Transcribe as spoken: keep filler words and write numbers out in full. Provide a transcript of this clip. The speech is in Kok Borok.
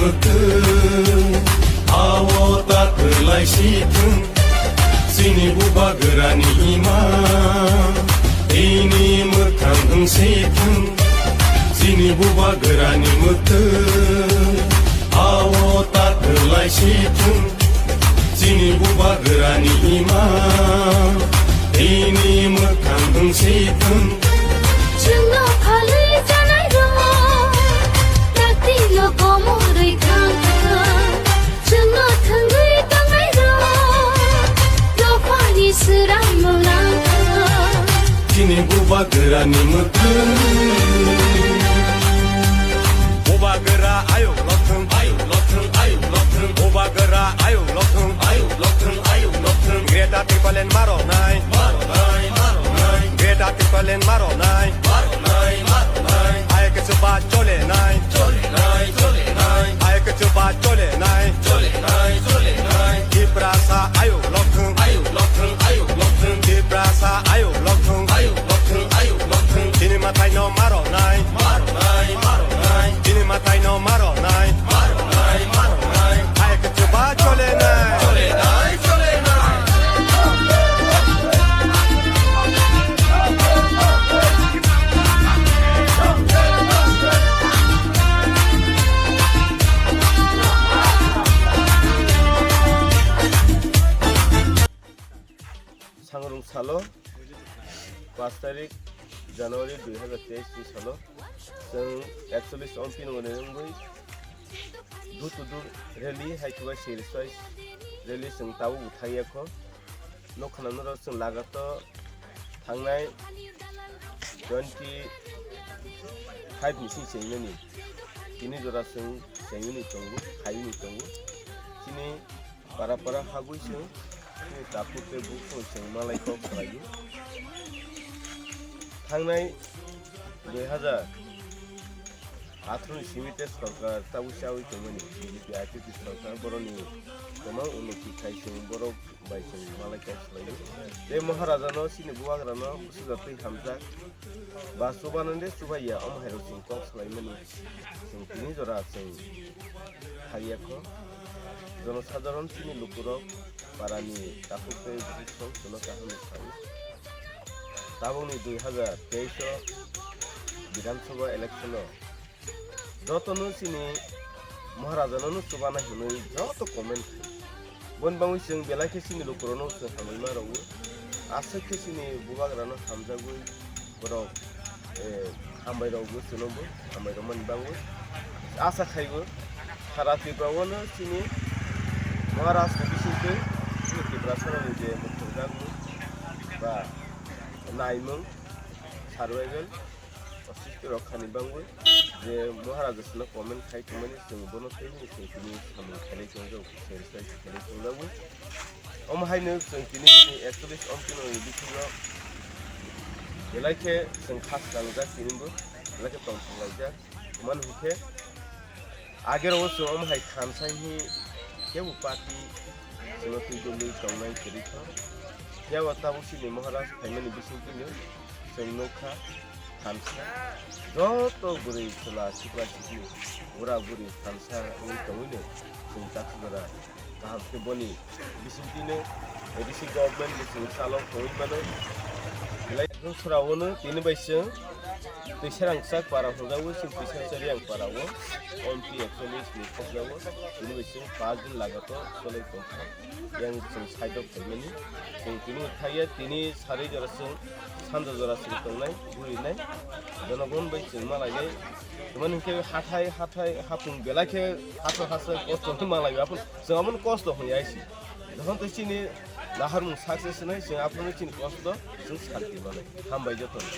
Mwtwng, awo ta kwlai si thwng, chini bubagrani ima, ini mwkhang wng si thwng, chini bubagrani mwtwng, awo ta kwlai si thwng, chini bubagrani ima, ini mwkhang wng si thwng. Chwngno phalwi chanai rok, dakti no komorwi thang thang. Chwngno thwngwi tongnai rok, dophani swrang no lang thang. Chini bubagrani mwtwng. Bubagra ayuk lokthwng, ayuk lokthwng, ayuk lokthwng. Bubagra ayuk lokthwng, ayuk lokthwng, ayuk lokthwng. Greater Tipraland maronai, maronai, maronai. Greater Tipraland maronai, maronai, maronai. Ayuk chuba cholenai, cholenai, cholenai. Ayuk chuba cholenai, cholenai, cholenai. Tiprasa ayuk lokthwng, ayuk lokthwng, ayuk lokthwng. Tiprasa ayuk lokthwng, ayuk lokthwng, ayuk lokthwng. Chini mwtai no maronai, maronai, maronai. Chini mwtai no maronai, maronai, maronai. Ayuk chuba cholenai, cholenai, cholenai. Sangrung salo, pas tarik January dui hazar teis ni salo, chwng ekchollish ompino wngwi door to door rally hai khe bai singri soi rally chwng tabuk bo thangya kho. Nokha nang norok chwng lagato thangnai twenty five ni sing chengmani. Tini jora chwng chengmani tongo, khaimani tongo. Chini para para habwi chwng, chini takhuk tei bukhuk chwng malai kok khlaio. Thangnai dui hazar athro ni simi tei sorkar tabuk chawi tongmani B J P I P P sorkar boroni kwbang unnoti khai chwng borok bai chwng malai kok khlaio. Tei Maharaja no chini bubagra no kusuja twi hamjak ba chubanani de chubaiya omo hai rok chwng kok khlaimani chwng tini jora chwng khaiya kho. Jonosadharon chini lukurok parani takhuk tei bukhuk song chwngno kaham ni sao. Tabukni dui hazar teis o Bidhan Sabha election o jotono chini Maharaja no chubana hinwi joto comment khai. Boni bagwi chwng belai khe chini lukurokno chwng hamwi ma rwo. Aswk khe chini bubagrano hamjagwi borok, eh, hambai rokbo chwngno bo hambai rwmani bagwi asa khaibo. Sara Tripura o no chini Maharaj ni bisingtwi chini Tiprasarokni je mwthangjakmung ba naimung survival Osistwi rok khani bangwi je Maharaja sino comment khai tongmani chwng bono tei chwng tini samung khailai tongjago, khailai tongjago. Omo haino chwng tini chini ekchollish ompino ni bisingo belai khe chwng kha swnamjak tini bo belai khe tongthok laijak. Mano hinkhe agero chwng omo hai thansa hi kebo party chwngno twi dogwi tongnai kwrwi kha. Phiya ba tabuk chini Maharaj phaimani bisingtwino chwng nukha thansa. Joto bwrwi chwla sikla sikli bura buri thansa wngwi tongwino chwng takhu jora kaham khe boni bisingtwino A D C government ni chwng chalo tongwi mano. Belai bwswra ono tini bai chwng Twiserangchak para hwnjago chwng Twiserangchak para o. Omti ekchollish ni kokjago. Tini bai chwng paanch din lagato cholai tongkha. Yang chwng side o phaimani. Chwng tini thaiya tini sarwi jora chwng sanja jora chwng tongnai, burinai. Jonogon bai chwng malainai. Tamani hinkhe hathai, hathai, hapung belai khe haso haso kosto hwnwi malaiwi. Apun chwng abono kosto hwnwi aisi. Jokhon tei chini naharmung success wngnai, chwng aphano chini kosto chwng santi manai. Hambai jotono.